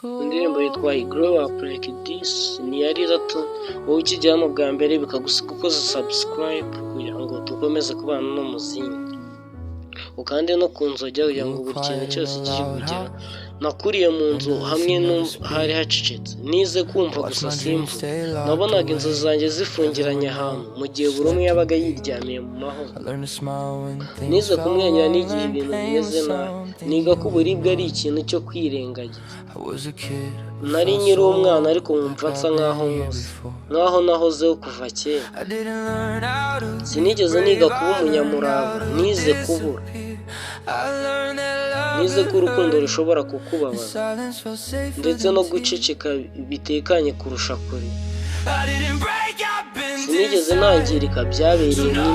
Indirimbo yitwa "I Grow Up Like This" ni iya Lil. Wowe ukijya hano bwa mbere, bikagusiga ukoze subscribe kugira ngo dukomeze kubana no mu zindi, ukande no ku nzogera kugira ngo buri kintu cyose kijye kugera. Nakuriye mu nzu hamwe hari hacecetse. Nize kumva gusa, simvuge. Nabonaga inzozi zanjye zifungiranye ahantu mu gihe buri umwe yabaga yiryamiye mu mahoro. Nize kumwenyura n'igihe ibintu bimeze nabi, niga ko uburibwe ari ikintu cyo kwirengagiza. Nari nkiri umwana, ariko nkumva nsa nkaho nkuze, nkaho nahozeho kuva kera. Sinigeze niga kuba umunyamurava, nize kubura. Nize ko urukundo rushobora kukubabaza, ndetse no guceceka bitekanye kurusha kure. Sinigeze nangirika, byabereye imbere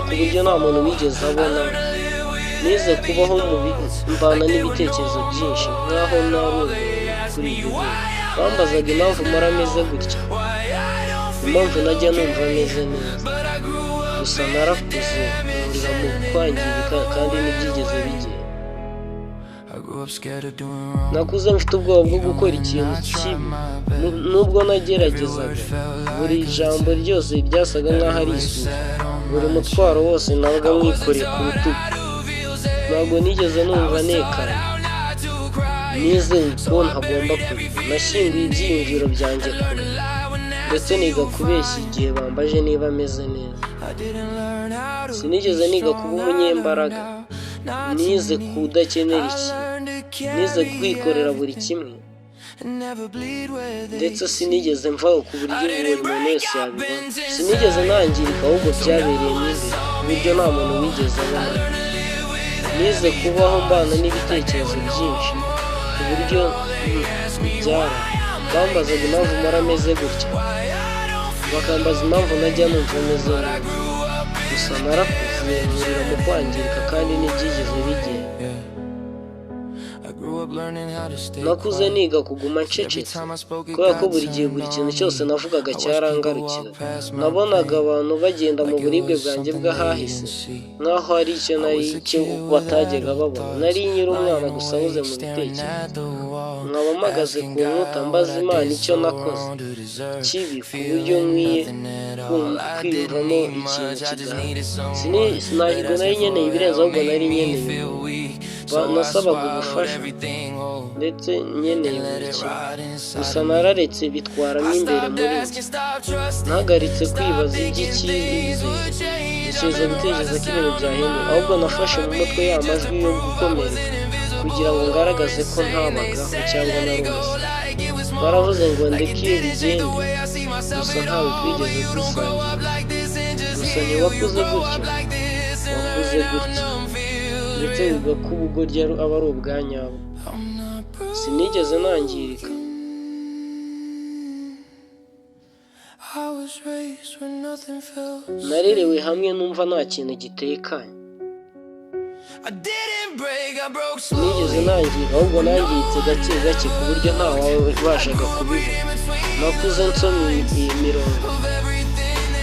ku buryo nta muntu wigeze abona. Nize kubaho mbana n'ibitekerezo byinshi, nkaho nari umuntu kuri ibyo bintu. Bambazaga impamvu mpora meze gutya, impamvu najya numva meze neza. Gusa narakuze, nkurira mu kwangirika, kandi ntibyigeze bigenda. Nakuze mfite ubwoba bwo gukora ikintu kibi. Nubwo nageragezaga, buri jambo ryose ryasaga nkaho ari isuri, buri mutwaro wose nabaga mwikoreye ku rutugu. Ntabwo nigeze numva ntekanye. Nize ko ntagomba kurira. Nashyinguye ibyiyumviro byanjye kure, ndetse niga kubeshya igihe bambaje niba ameze neza. Sinigeze niga kuba umunyembaraga, nize kudakenera ikintu. Nize kwikorera buri kimwe, ndetse sinigeze mva ku buryo buri muntu wese yabibona. Sinigeze nangirika, ahubwo byabereyemo imbere ku buryo nta muntu wigeze abona. Nize kubaho mbana n'ibitekerezo byinshi ku buryo byara. Bambazaga impamvu mpora meze gutya, bakambaza impamvu najya numva meze neza. Gusa narakuze, nkurira mu kwangirika, kandi ntibyigeze bigenda. Nakuze niga kuguma ncecetse, kubera ko buri gihe buri kintu cyose navugaga cyarangarukira. Nabonaga abantu bagenda mu buribwe bwanjye bw'ahahise, nk'aho hari icyo nari cyo batajyaga babona. Nari nkiri umwana gusa nkuze mu bitekerezo, nkaba mpagaze ku nkuta mbaza Imana icyo nakoze kibi ku buryo nkwiye kwiyumvamo ikintu kidahari. Ntabwo nari nkeneye ibirenze, ahubwo nari nkeneye. Nasabaga ubufasha, ndetse nkeneye buri kimwe. Gusa nararetse bitwaramo imbere muri njye. Nahagaritse kwibaza iby'icyizere, ntekereza gutekereza ko ibintu byahinduka. Ahubwo nafashe mu mutwe ya majwi yo gukomereka kugira ngo ngaragaze ko ntabagaho cyangwa nari umusazi. Baravuze ngo ndeke iyo bigende, gusa ntawe twigeze dusangira. Gusa ntiwakuze gutyo, wakuze gutya, ndetse wiga ko ubugoryi aba ari ubwa nyabwo. Sinigeze nangirika. Narerewe hamwe numva nta kintu gitekanye. Sinigeze nangirika, ahubwo nangiritse gake gake ku buryo ntawabashaga kubibona. Nakuze nsoma iyi mirongo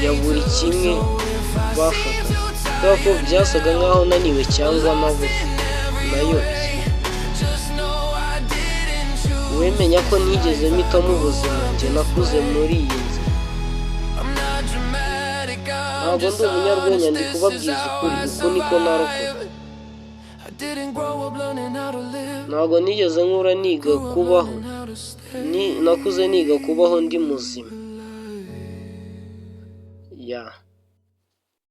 ya buri kimwe bafataga, kubera ko byasaga nkaho naniwe cyangwa nabuze, nayobye. Uwemenya ko ntigeze mpitamo ubuzima, njye nakuze muri iyi nzira. Ntabwo ndi umunyarwenya, ndi kubabwiza ukuri. Uku niko narokotse. Ntabwo nigeze nkura niga kubaho, nakuze niga kubaho ndi muzima ya.